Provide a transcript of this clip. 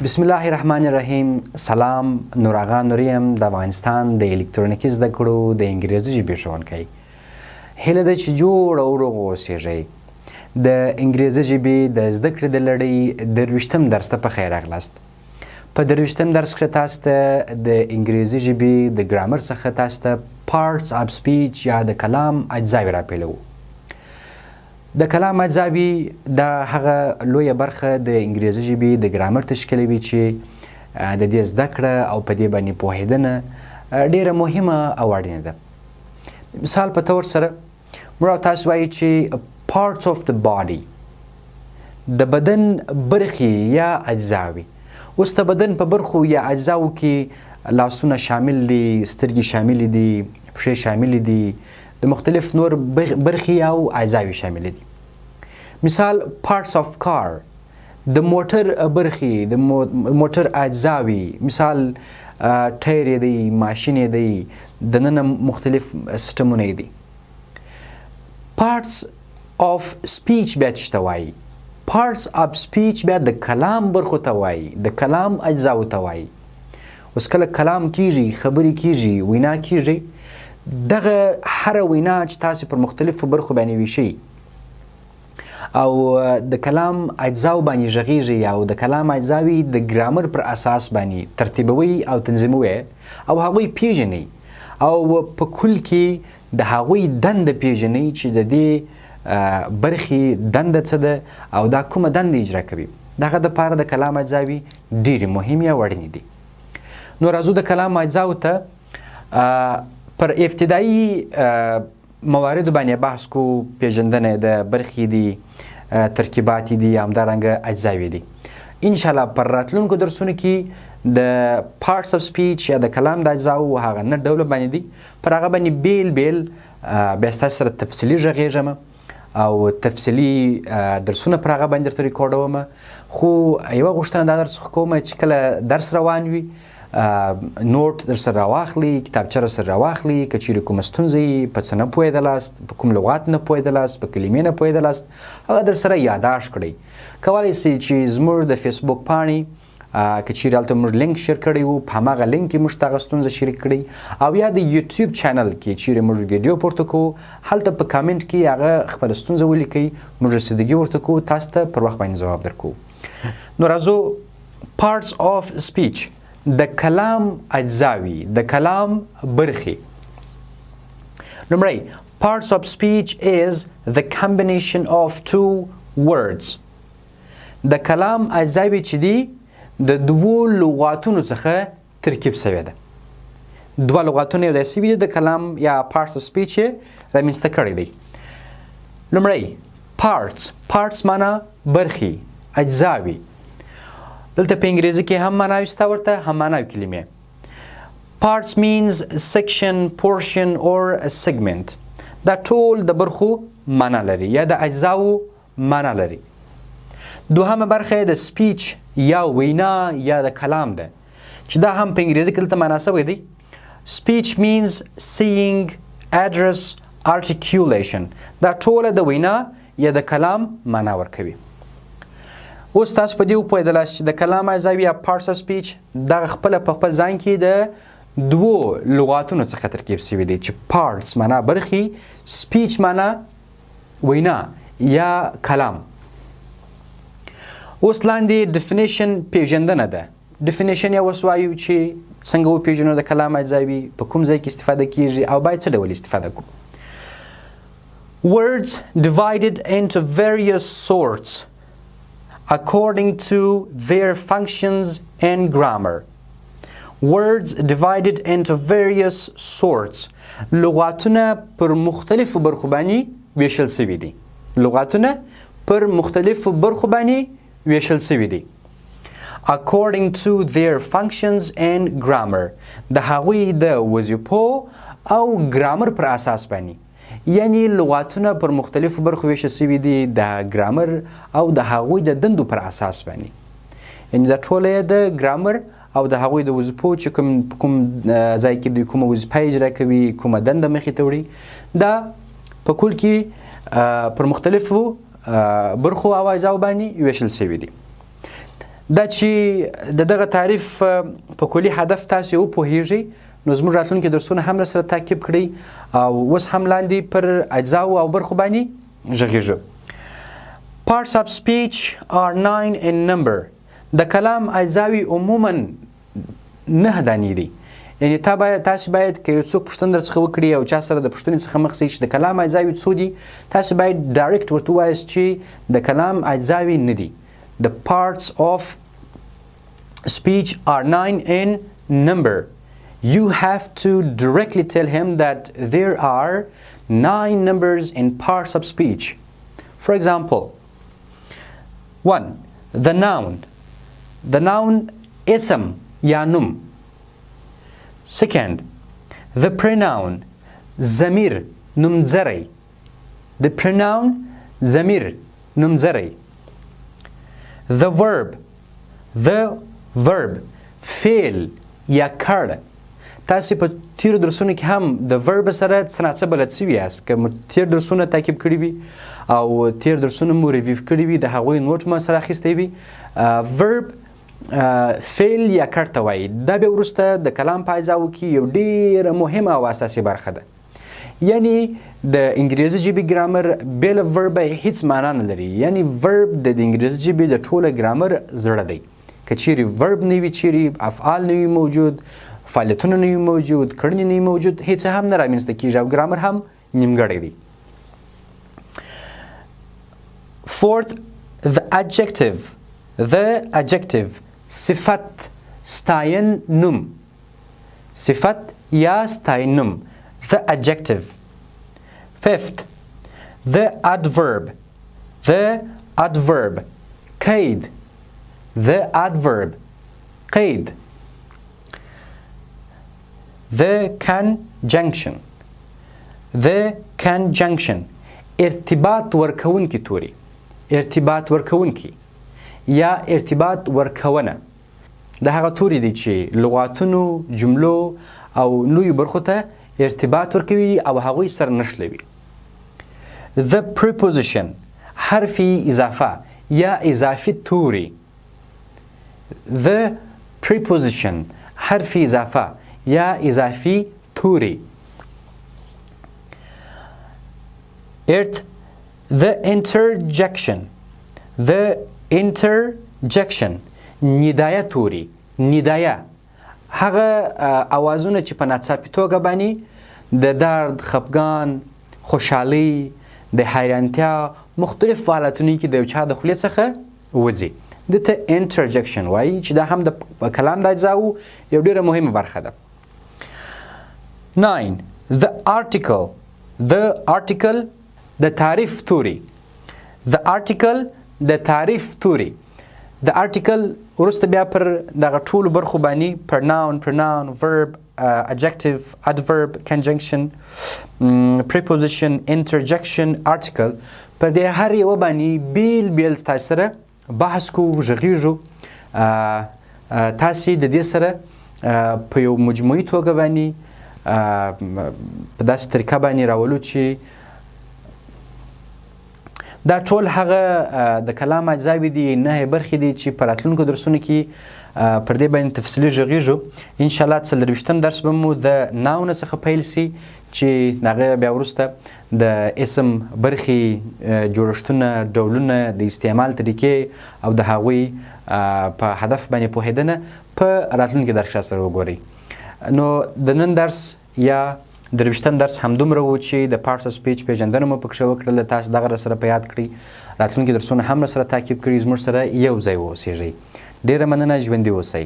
بسم الله الرحمن الرحیم. سلام، نور آغا نوري یم، د افغانستان د الکترونیکي زده کړو د انګریزي ژبې ښوونکی. هیله ده چې جوړ او روغ اوسېږئ. د انګریزي ژبې د زده کړې د لړۍ 23م درس ته په خیر راغلاست. په 23م درس کې تاسو ته د انګریزي ژبې د ګرامر څخه تاسو ته parts of speech یا د کلام اجزاوې راپیلوو. د کلام اجزاوې دا هغه لویه برخه د انګریزي ژبې د ګرامر تشکیلوي چې د دې زده کړه او په دې باندې پوهېدنه ډېره مهمه او اړینه ده. مثال په تور سره موږ او تاسو وایو چې parts of the body، د بدن برخې یا اجزاوې. اوس د بدن په برخو یا اجزاو کې لاسونه شامل دي، سترګې شاملې دي، پښې شاملې دي، د مختلف نور برخې او اجزاوې شاملې دي. مثال parts of car، د موټر برخې، د موټر اجزاوې، مثال ټایر یې دی، ماشین یې دی، دننه مختلف سیستمونه یې دي. Parts of speech بیا څه ته وایي؟ Parts of speech بیا د کلام برخو ته وایي، د کلام اجزاو ته وایي. اوس کله کلام کیږي، خبرې کیږي، وینا کیږي، دغه هره وینا چې تاسو پر مختلفو برخو باندې ویشئ او د کلام اجزاو باندې غږیږي او د کلام اجزاوې د ګرامر پر اساس باندې ترتیبوي او تنظیموي او هغوی پیژنئ او په کل کې د هغوی دنده پیژنئ چې د دې برخې دنده څه ده او دا کومه دنده اجرا کوي، دغه دپاره د کلام اجزاوې ډېرې مهمې او اړینې دي. نو راځو د کلام اجزاو ته پر ابتدایي مواردو باندې بحث کو. پیژندنه د برخې دي، ترکیبات دي، همدارنګه اجزاوې دي. انشاءالله پر راتلونکو درسونو کې د parts of speech یا د کلام د اجزاو هغه نه ډول باندې دي، پر هغه باندې بیل بیل بیا ستاسو سره تفصیلي غږېږم او تفصیلي درسونه پر هغه باندې درته ریکارډوم. خو یوه غوښتنه دا درڅخه کوم چې کله درس روان وي نوټ در سره راواخلئ، کتابچه در سره راواخلئ. که چیرې کومه ستونزه وي، په څه نه پوهېدلاست، په کوم لغات نه پوهېدلاست، په کلمې نه پوهېدلاست، هغه در سره یاداشت کړئ. کولی شئ چې زموږ د فیسبوک پاڼې که چیرې هلته موږ لینک share کړی وو، په هماغه لینک کې موږ ته هغه ستونزه شریک کړئ، او یا د یوټیوب channel کې چیرې موږ ویډیو پورته کوو، هلته په کامنټ کې هغه خپله ستونزه ولیکئ، موږ رسیدګي ورته کوو، تاسو ته پر وخت باندې ځواب درکوو. نو راځو parts of speech، د کلام اجزاوي، د کلام برخې. لومړی parts of speech is the combination of two words. د کلام اجزاوي چې دي د دوو لغاتونو څخه ترکیب شوې ده. دوه لغاتونه یو ځای شوي دي، د کلام یا parts of speech یې رامنځته کړی دی. لومړی parts، parts معنا برخې، اجزاوي. دلته په انګریزي کې هم معناوي شته ورته، هم معناوي کلمې. Parts means section, portion or segment. دا ټول د برخو معنا لري یا د اجزاو معنا لري. دوهمه برخه د speech یا وینا یا د کلام ده چې دا هم په انګریزي کې دلته معنا شوی دی. Speech means saying, address, articulation. دا ټوله د وینا یا د کلام معنا ورکوي. اوس تاسو په دې وپوهېدلاست چې د کلام اجزاوي یا parts of speech دغه خپله په خپل ځان کې د دوو لغاتونو څخه ترکیب شوي دي چې parts معنا برخې، speech معنا وینا یا کلام. اوس لاندې definition پیژندنه ده. Definition یې اوس وایو چې څنګه وپیژنو د کلام اجزاوي، په کوم ځای کې استفاده کیږي او باید څه ډول استفاده کړو. Words divided into various sorts according to their functions in grammar. Words divided into various sorts. لغاتونه پر مختلفو برخو باندې ویشل شوي دي. لغاتونه پر مختلفو برخو باندې ویشل شوي دي. According to their functions and grammar. د هغوی د وظیفو او ګرامر پر اساس باندې، یعنی لغاتونه پر مختلفو برخو ویشل شوي دي د ګرامر او د هغوی د دندو پر اساس باندې، یعنی دا ټوله د ګرامر او د هغوی د وظیفو چې کوم کوم ځای کې دوی کومه وظیفه اجرا کوي، کومه دنده مخې ته وړي، دا په کل کې پر مختلفو برخو او اجزاو باندې ویشل شوي دي. دا چې د دغه تعریف په کلي هدف تاسو وپوهیږئ، نو زموږ راتلونکي درسونه هم سره تعقیب کړئ او اوس هم لاندې پر اجزاو او برخو باندې غږیږو. Parts of speech are nine in number. د کلام اجزاوې عموما نه دانې دي. یعنی تا باید، تاسو باید که یو څوک پوښتنه درڅخه وکړي او چا سره د پوښتنې څخه مخ سئ چې د کلام اجزاوې څو دي، تاسو باید direct ورته ووایاست چې د کلام اجزاوې نه دي. The parts of speech are nine in number. You have to directly tell him that there are nine numbers in parts of speech. For example, 1. The noun. The noun اسم یا نوم. Second, the pronoun ضمیر نومځری. The pronoun ضمیر نومځری. The verb. The verb فعل یا کړ. تاسو په تیرو درسونو کې هم د verb سره څه ناڅه بلد سوي یاست. که مو تیر درسونه تعقیب کړي وي او تیر درسونه مو review کړي وي، د هغوی note مو سره اخیستی وي، verb فعل یا کړ ته وایي. دا بیا وروسته د کلام په اجزاوو کې یو ډېره مهمه او اساسي برخه ده. یعنی د انګریزي ژبې ګرامر بې له verb هیڅ معنا نه لري. یعنی verb د انګریزي ژبې د ټوله ګرامر زړه دی. که چیرې verb نه وي، چیرې افعال نه وي موجود، فعالیتونه نه وي موجود، کړنې نه وي موجود، هیڅ هم نه رامنځته کیږي او ګرامر هم نیمګړی دی. Fourth, the adjective. The adjective صفت، ستاین نوم. صفت یا ستاین نوم. The adjective. Fifth, the adverb. The adverb قید. The adverb قید. The conjunction. The conjunction ارتباط ورکوونکي توري. ارتباط ورکوونکي یا ارتباط ورکونه د هغه توري دي چې لغاتونو، جملو او لویو برخو ته ارتباط ورکوي او هغوی سره نښلوي. The preposition حرف اضافه یا اضافي توري. The preposition حرف اضافه یا اضافي توري. Eighth, the interjection. The interjection ندایه توري. ندایه هغه اوازونه چې په ناڅاپي توګه باندې د درد، خپګان، خوشحالۍ، د حیرانتیا مختلف حالتونو کې د یو چا د خولې څخه وځي، ده ته interjection وایي، چې دا هم د کلام د اجزاوو یو ډېره مهمه برخه ده. 9. The article. The article د تعریف توري. The article د تعریف توري. د article وروسته بیا پر دغه ټولو برخو باندې pronoun، pronoun، verb، adjective، adverb، conjunction، preposition، interjection، article، پر دې هر یوه باندې بیل بیل ستاسو سره بحث کوو، غږیږو. تاسې د دې سره په یو مجموعي توګه باندې په داسې طریقه باندې راولو چې دا ټول هغه د کلام اجزاوې دي، نهه برخې دي چې په راتلونکو درسونو کې پر دې باندې تفصیلي غږیږو. انشاءالله 24م درس به مو د noun څخه پیل سي، چې هغه بیا وروسته د اسم برخې، جوړښتونه، ډولونه، د استعمال طریقې او د هغوی په هدف باندې پوهېدنه په راتلونکي درس کې سره وګورئ. نو د نن درس یا 23م درس همدومره و چې د parts of speech پېژندنه مو پکښې وکړله. تاسو دغه راسره په یاد کړئ، راتلونکي درسونه هم راسره تعقیب کړئ، زموږ سره یو ځای واوسېږئ. ډېره مننه، ژوندي اوسئ.